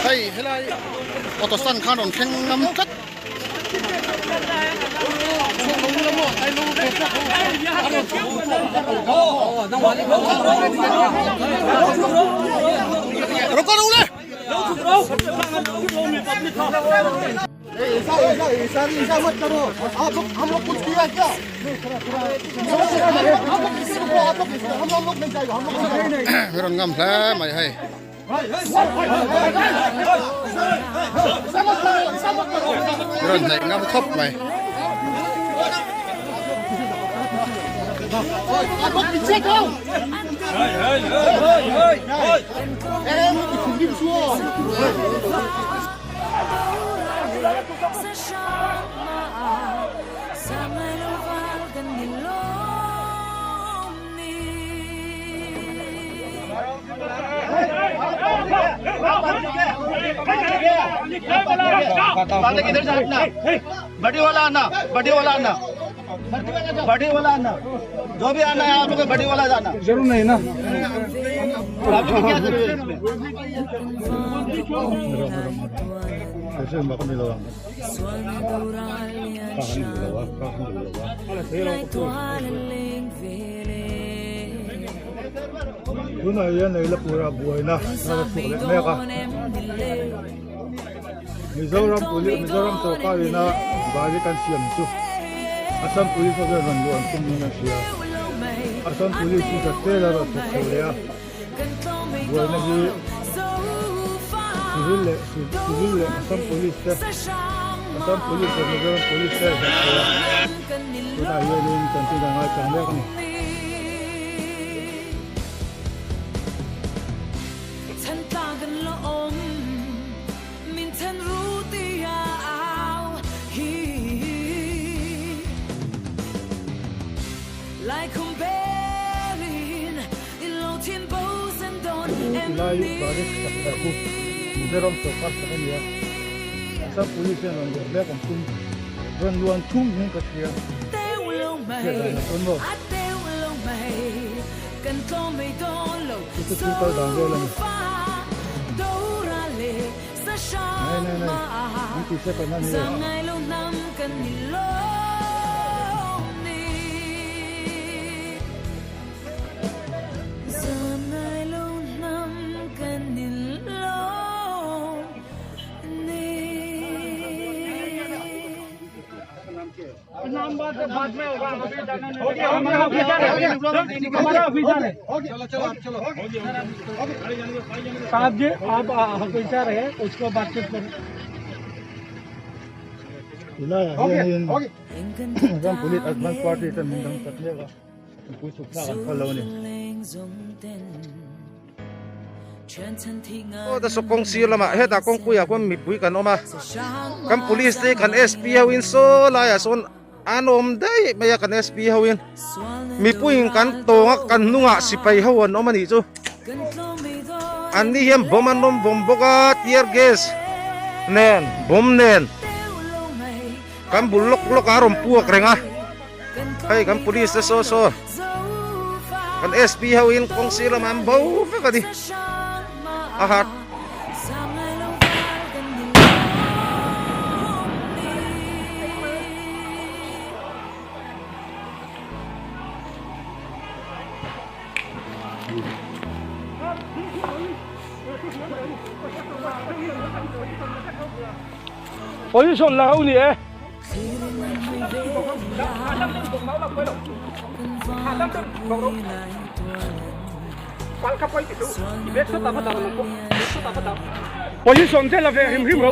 Hei helai auto stand khan rawn thleng ngam tlat. Ro ko le. Rawn ngam hle mai hei. Rawn hnaih ngam khawp mai. बड़ी वाला आना बड़ी वाला आना बड़ी वाला आना जो भी आना है आप लोग बड़ी वाला जाना जरूर नहीं ना आप लोग क्या जरूरत है इसमें Tunah hian Neilapura buaina thar a chhuak leh mek a, Mizoram Police Mizoram sorkar ina bari kan siam chu Assam Police ho hian rawn luh an tum niin an hria. Assam Police chu zat vel a rawn thawk chho leh a, buaina hi civil leh civil leh Assam Police te Assam Police leh Mizoram Police te zat chho a, tunah hianin chanchin kan ngaichang mek a ni. Tilai barrick sak leh chu Mizoram sorkar sak a ni a, Assam Police hian rawn luah mek an tum, rawn luan thum hian ka hria, hriat dan a tawn maw? Chu chu thil kal dan vel a ni. Nei nei nei, an ti second a ni e. साहब जी आप ऑफिसर है उसको बातचीत करो Tilaiah hianin ram police advance party ten min dang tak mek a, mipui chhuk thlak an phal lo a ni. Aw ta saw kawng sir lamah hetah kawngpuiah khuan mipui kan awm a kan police te kan SP ho in saw laiah sawn an awm daih mai a kan SP ho in mipuiin kan tawng a kan hnungah sipai ho an awm a nih chu an ni hian bomb an rawn vawm bawk a tear gas nen bomb nen kan bul lawk lawk ah a rawn puak reng a hei kan police te saw saw. Kan SP ho in kawng sir lamah an bo vek a ni a hat. Position la ho ni e. Position te la ve hrim hrim ro.